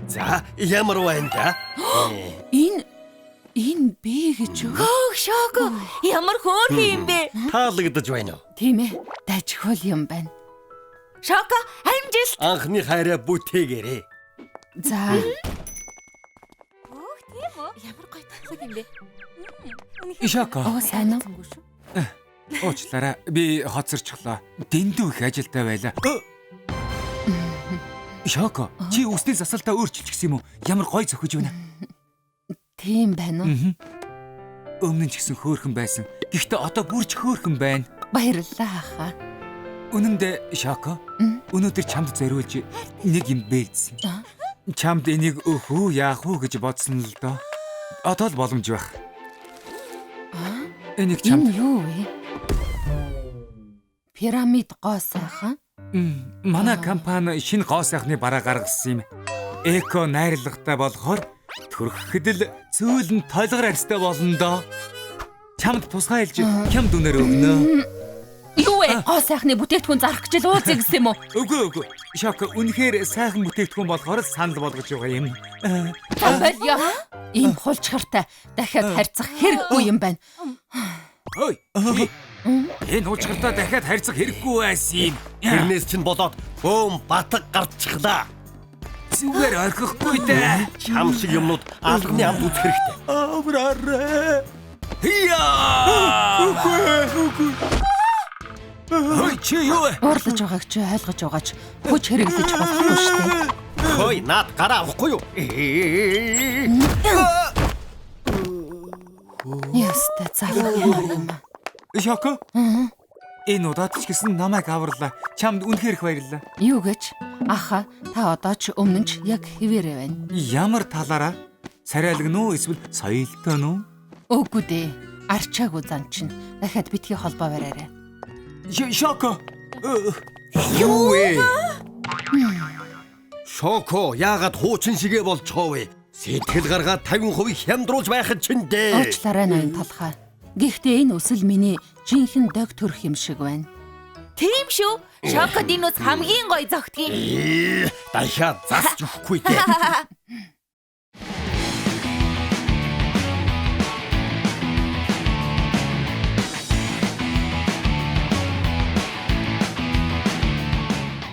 [SPEAKER 7] За ямар байна да?
[SPEAKER 8] Энэ би гэж юу?
[SPEAKER 1] Хөөх Шоко, ямар хөөрхөн юм бэ?
[SPEAKER 7] Таалагдаж байна уу?
[SPEAKER 8] Тийм ээ. Дажигхол юм байна.
[SPEAKER 1] Шоко, амжилт.
[SPEAKER 7] Анхны хайраа бүтээгээрэй.
[SPEAKER 8] За.
[SPEAKER 1] Хөөх тийм үү? Ямар гоё. Урлаг юм бэ?
[SPEAKER 3] Шоко.
[SPEAKER 8] Оо сайн уу?
[SPEAKER 3] Уучлаарай. Би хоцорчлоо. Дэндүү их ажилтай байлаа. Шоко, чи үсний засалтаа өөрчилчихсэн юм уу? Ямар гоё зөхөж байна.
[SPEAKER 8] Тийм байна уу?
[SPEAKER 3] Өмнө нь ч гэсэн хөөрхөн байсан. Гэхдээ одоо бүрч хөөрхөн байна.
[SPEAKER 8] Баярлалаа ахаа.
[SPEAKER 3] Үнэн дээр Шоко, өнөөдөр чамд зориулж нэг юм бэлдсэн. Чамд энийг өөх үү, яах уу гэж бодсон л доо. Одоо л боломж байх. Энийг чамд
[SPEAKER 8] Энэ юу вэ? Пирамид гоо сайхан.
[SPEAKER 3] Манай компани шинэ гоо сайхны бараа гаргасан юм. Эко найрлагатай болохоор төрөхөд л зөөлөн толгор арьстай болно доо. Чамд тусгай хэлж хямд үнээр өгнө.
[SPEAKER 8] Юу вэ? Гоо сайхны бүтээгдэхүүн зарах гэж л ууцъя гэсэн юм уу?
[SPEAKER 3] Үгүй. Шок үнэхээр сайхан бүтээгдэхүүн болохоор л санал болгож байгаа юм.
[SPEAKER 8] За болёо. Ийм хулчгартай дахиад харьцах хэрэггүй юм байна.
[SPEAKER 3] Ой. Энэ хулчгартай дахиад харьцах хэрэггүй байсан юм.
[SPEAKER 7] Тэрнээс чинь болоод бөөм батг гарчихлаа.
[SPEAKER 3] Зүгээр орхихгүй дээ.
[SPEAKER 7] Чам шиг юмнууд алганы амд үзэх хэрэгтэй.
[SPEAKER 3] Авраарэ. Хияа! Үгүй. Хөөе чи юу вэ?
[SPEAKER 8] Уурлаж байгааг чи ойлгож байгаач хүч хэрэглэж болохгүй шүү дээ.
[SPEAKER 7] Хөөе наад гараа авахгүй юу?
[SPEAKER 8] Ястай залах ямар юм аа.
[SPEAKER 3] Шоко. Энэ удаад ч гэсэн намайг аварлаа. Чамд үнэхээр их баярлалаа.
[SPEAKER 8] Юу гэж? Аха, та одоо ч өмнө нь ч яг хэвээрээ байна.
[SPEAKER 3] Ямар талаараа? Царайлгн уу эсвэл соёлтой нь үү?
[SPEAKER 8] Үгүй дээ. Арчаагүй зан чинь. Дахиад битгий холбоо бариарай.
[SPEAKER 3] Шоко.
[SPEAKER 7] Юу вэ? Шоко яагаад хуучин шигэ болчихоо вэ? Сэтгэл гаргаад 50% хямдруулж байхад чинь дээ.
[SPEAKER 8] Уучлаарай ноён талхаа. Гэхдээ энэ үсэл миний жинхэнэ дог төрх юм шиг байна.
[SPEAKER 1] Тийм шүү. Шокод энэ ус хамгийн гоё зөгтгийн.
[SPEAKER 7] Дахиад засч өгөхгүй дээ.